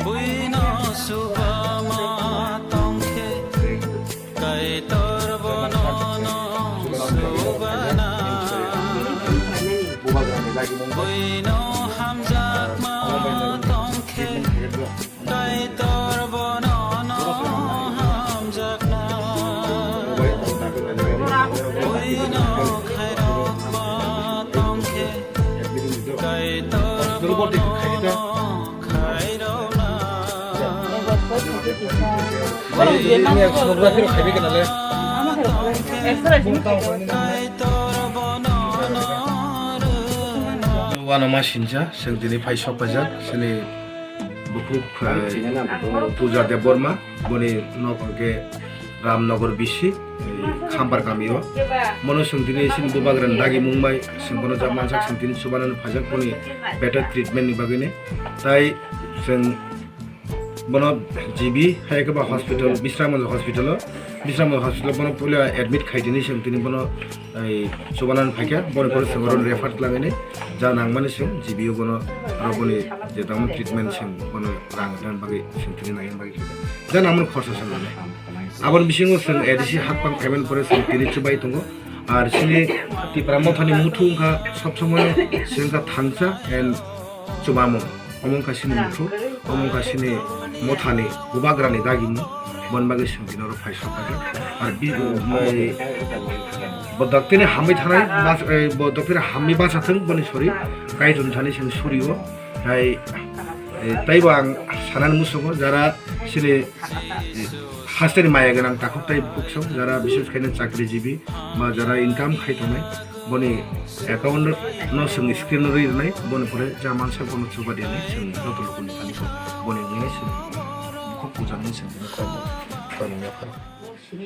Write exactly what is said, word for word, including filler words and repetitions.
Buino subama tongkhe, Kaitor bono no subana. Buino hamjakma tongkhe, Kaitor bono no hamjakna. Buino khairokma tongkhe, Kaitor bono no khairokna. Uano ma sincha, chwng tini phai sok paijak, chini bukhuk, eh, Puja Debbarma, boni nok hwnkhe Ramnagar bisi, eh, Khampar kamio. Mono chwng tini chini bubagrani dagi mung bai, chwng bono jak mansak, chwng tini chubanani phaijak, boni better treatment ni bagwini. Tai chwng bono G B hai khe ba hospital, Bisramganj hospital o, Bisramganj hospital o bono puila admit khai tini, chwng tini bono, ei, chubanani phaikha, boni pore chwng oro refer khlainani, ja nangmani chwng G B o bono, aro boni je tamo treatment chwng bono rang rwna bagwi chwng tini nangna bagwi khlaikha. Ja nangmani khorsa chwng nanai. Aboni bisingo chwng A D C hakphang khaimani pore chwng tini chubai tongo. Ar chini Tipra Mothani muthu wngkha sob somoi chwng wngkha thangsa and chubamung. Omo wngkha chini muthu, omo wngkha chini mothani bubagrani dagimung. Boni bagwi chwng tini oro phai sok kha. Ar bi-, mai bo doktini hamwi thanai, bas-, eh, bo doktini hamwi bacha thwng boni sori, Kaitor thani chwng surio. Hai, eh, taibo ang sanani muchungo jara chini, eh, hasteni maya gwnang takhuk tai bukhuk song jara bishes khaina chakrijibi ba jara income khai tongnai, boni account no chwng screen o rwi rwnai, boni pore ja mansa bono chuba di hinwi chwng joto lukuni thani kok boni wngwi chwng bukhuk puja hinwi chwng tini kok bo tongwi ya phano.